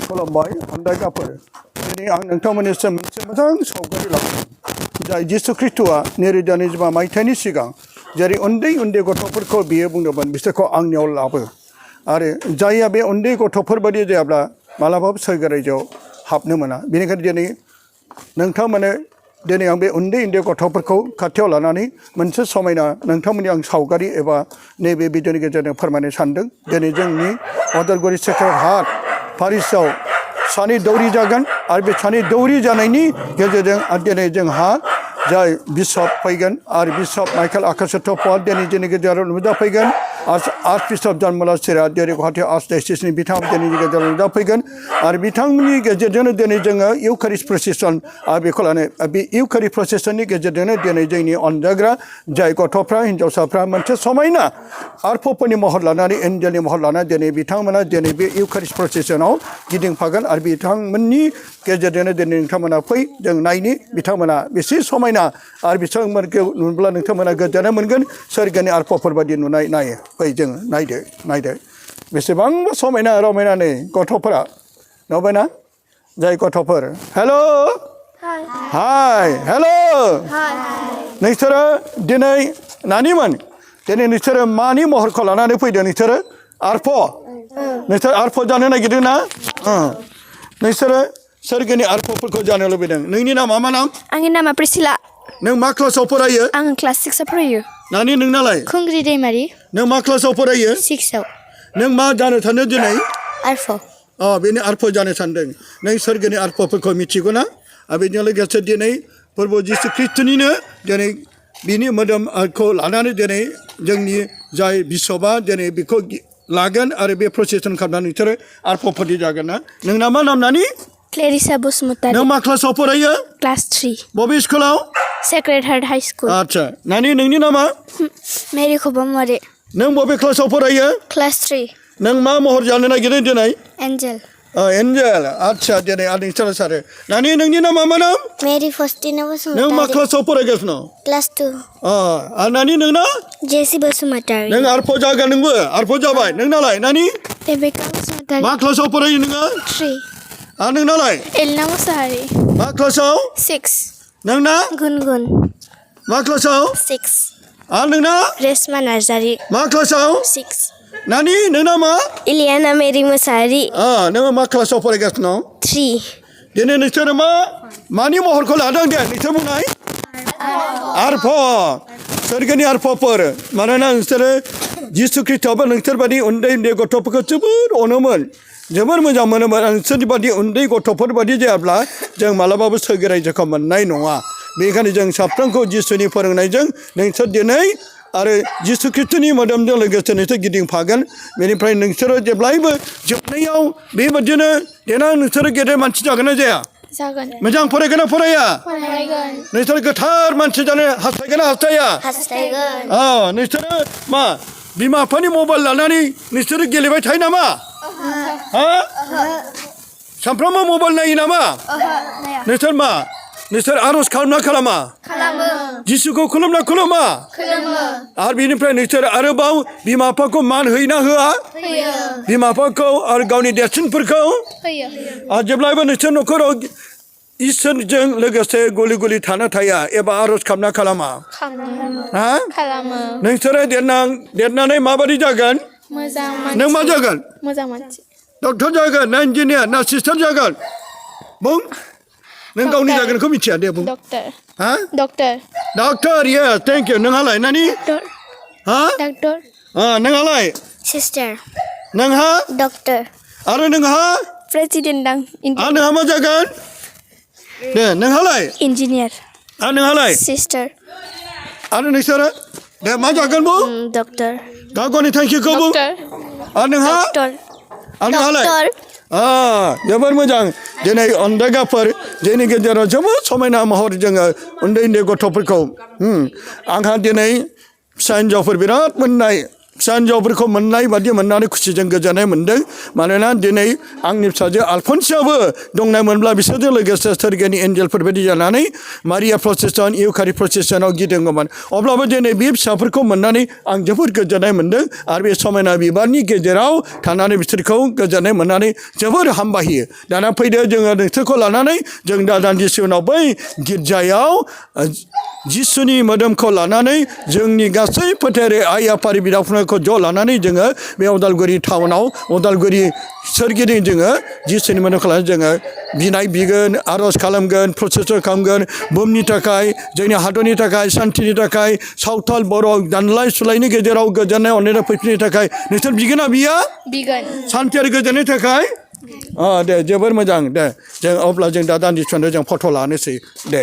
खुलुमबाय अनदायगाफोर दिनै आं नोंथांमोननिसिम मोनसे मोजां सावगारि लाबोदों जाय जिसु ख्रीष्टआ नैरोजा नैजिबा मायथाइनि सिगां जेरै उन्दै उन्दै गथ'फोरखौ बियो बुंदोंमोन बिसोरखौ आंनियाव लाबो आरो जायहा बे उन्दै गथ'फोर बायदि जायाब्ला मालाबाबो सोरगो रायजोआव हाबनो मोना बेनिखायनो दिनै नोंथांमोननो दिनै आं बे उन्दै उन्दै गथ'फोरखौ खाथियाव लानानै मोनसे समायना नोंथांमोननि आं सावगारि एबा नैबे भिडिअनि गेजेरजों फोरमायनो सानदों दिनै जोंनि उदालगुरि सेक्रेटारि हाट पारिसआव सानै दौरि जागोन आरो बे सानै दौरि जानायनि गेजेरजों दिनै जोंहा जाय बिशप फैगोन आरो बिशप माइकेल आकाशथ पल दिनै जोंनि गेजेराव नुजाफैगोन आर्चबिशप जन मलासिरा दिनै गुवाहाटी आर्चडायसिसनि बिथां दिनैनि गेजेराव नुजाफैगोन आरो बिथांमोननि गेजेरजोंनो दिनै जोङो इउकारिस्ट प्रसेसन आरो बेखौ लानानै बे इउकारिस्ट प्रसेसननि गेजेरजोंनो दिनै जोंनि अनजाग्रा जाय गथ'फ्रा हिन्जावसाफ्रा मोनसे समायना आरफ'फोरनि महर लानानै एन्जेलनि महर लानानै दिनै बिथांमोना दिनै बे इउकारिस्ट प्रसेसनाव गिदिंफागोन आरो बिथांमोननि गेजेरजोंनो दिनै नोंथांमोना फै जों नायनि बिथांमोना बेसे समायना आरो बिथांमोनखौ नुब्ला नोंथांमोना गोजोननाय मोनगोन सोरगोनि आरफ'फोर बायदि नुनाय नायो फै जों नायदो बेसेबांबा समायना रमायना नै गथ'फोरा नुबायना जाय गथ'फोर हेल' हाय हेल' नोंसोरो दिनै नानिमोन दिनै नोंसोरो मानि महरखौ लानानै फैदों नोंसोरो आरफ' नोंसोर आरफ' जानो नागिरदों ना नोंसोरो सोरगोनि आरफ'फोरखौ जानो लुबैदों नोंनि नामा मा नाम आंनि नामा प्रिसिला नों मा क्लासाव फरायो आं क्लास 6 आव फरायो नानि नोंनालाय खुंग्रि दैमारि नों मा क्लासाव फरायो 6 आव नों मा जानो सानदों दिनै आरफ' बेनि आरफ' जानो सानदों नों सोरगोनि आरफ'फोरखौ मिथिगौ ना आरो बेजों लोगोसे दिनै प्रभु जिसु ख्रीष्टनिनो दिनै बिनि मोदोमखौ लानानै दिनै जोंनि जाय बिशपआ दिनै बेखौ लागोन आरो बे प्रसेसन खालामनानै नोंसोरो आरफ'फोरनि जागोन ना नोंना मा नाम नानि क्लेरिसा बसुमतारी नों मा क्लासाव फरायो क्लास 3 बबे स्कुलाव सेक्रेड हार्ट हाई स्कुल आच्छा नानि नोंनि नामा मेरि खबामारे नों बबे क्लासाव फरायो क्लास 3 नों मा महर जानो नागिरदों दिनै एन्जेल एन्जेल आच्छा दिनै आं नोंसोर सारो नानि नोंनि नामा मा नाम मेरि फस्टिना बसुमतारी नों मा क्लासाव फरायगासिनो क्लास 2 आरो नानि नोंना जेसि बसुमतारी नों आरफ' जागोन नोंबो आरफ' जाबाय नोंनालाय नानि रेबेका बसुमतारी मा क्लासाव फरायो नोङो 3 आरो नोंनालाय एलना मुसाहारि मा क्लासाव 6 नोंना गुनगुन मा क्लासाव 6 आरो नोंना रेशमा नार्जारि मा क्लासाव 6 नानि नोंना मा इलियाना मेरि मुसाहारि नोङो मा क्लासाव फरायगासिनो 3 दिनै नोंसोरो मानि महरखौ लादों दे नोंसोर बुंनाय आरफ' सोरगोनि आरफ'फोर मानोना नोंसोरो जिसु ख्रीष्टआबो नोंसोर बादि उन्दै उन्दै गथ'फोरखौ जोबोर अनोमोन जोबोर मोजां मोनोमोन नोंसोरनि बादि उन्दै गथ'फोर बादि जायाब्ला जों मालाबाबो सोरगो रायजोखौ मोननाय नङा बेनिखायनो जों साफ्रोमखौ जिसुनि फोरोंनायजों नोंसोर दिनै आरो जिसु ख्रीष्टनि मोदोमजों लोगोसे नोंसोर गिदिंफागोन बेनिफ्राय नोंसोरो जेब्लायबो जोबनायाव बेबादिनो देनां नोंसोरो गेदेर मानसि जागोन ना जाया जागोन मोजां फरायगोन ना फराया फरायगोन नोंसोर गोथार मानसि जानो हास्थायगोन ना हास्थाया हास्थायगोन नोंसोरो मा बिमा बिफानि मबाइल लानानै नोंसोरो गेलेबाय थायो नामा सानफ्रोमबो मबाइल नायो नामा नोंसोर मा नोंसोर आर'ज खालामना खालामा जिसुखौ खुलुमना खुलुमा आरो बिनिफ्राय नोंसोर आरोबाव बिमा बिफाखौ मान होयोना होआ बिमा बिफाखौ आरो गावनि देरसिनफोरखौ आरो जेब्लायबो नोंसोर न'खराव इसोरजों लोगोसे गलि गलि थानो थाया एबा आर'ज खालामना खालामा नोंसोरो देरनानै माबायदि जागोन नों मा जागोन मोजां मानसि डक्टर जागोन ना इन्जिनियार ना सिस्टार जागोन बुं नों गावनि जागोनखौ मिथिया दे बुं डक्टर येस थेंक इउ नोंहालाय नानि डक्टर नोंहालाय सिस्टार नोंहा डक्टर आरो नोंहा प्रेसिडेन्ट आरो नोंहा मा जागोन दे नोंहालाय इन्जिनियार आरो नोंहालाय सिस्टार आरो नोंसोरो दे मा जागोन बुं डक्टर गावनि थांखिखौ बुं आरो नोंहा आरो नोंहालाय जोबोर मोजां दिनै अनदायगाफोर जोंनि गेजेराव जोबोद समायना महर जोङो उन्दै उन्दै गथ'फोरखौ आंहा दिनै फिसा हिन्जावफोर बिराद मोननाय फिसा हिन्जावफोरखौ मोननाय बादि मोननानै खुसिजों गोजोननाय मोन्दों मानोना दिनै आंनि फिसाजो आलफन्सियाबो दंनायमोनब्ला बिसोरजों लोगोसे सोरगोनि एन्जेलफोर बायदि जानानै मारिया प्रसेसन इउकारि प्रसेसनाव गिदिङोमोन अब्लाबो दिनै बे फिसाफोरखौ मोननानै आं जोबोद गोजोननाय मोन्दों आरो बे समायना बिबारनि गेजेराव थानानै बिसोरखौ गोजोननाय मोननानै जोबोर हामबायो दाना फैदो जोङो नोंसोरखौ लानानै जों दा दान्दिसे उनाव बै गिर्जायाव जिसुनि मोदोमखौ लानानै जोंनि गासै फोथायारि आइ आफारि बिदा फंबायखौ ज' लानानै जोङो बे उदालगुरि टाउनाव उदालगुरि सोरगिदिं जोङो जिसुनि मोदोमखौ लानानै जोङो बिनाय बिगोन आर'ज खालामगोन प्रसेसन खालामगोन बुहुमनि थाखाय जोंनि हादरनि थाखाय सान्तिनि थाखाय सावथाल बर' दानलाय सुलायनि गेजेराव गोजोननाय अननाय फैफिननो थाखाय नोंसोर बिगोन ना बिया बिगोन सान्ति आरो गोजोननि थाखाय दे जोबोर मोजां दे जों अब्ला जों दा दान्दिसे जों फट' लानोसै दे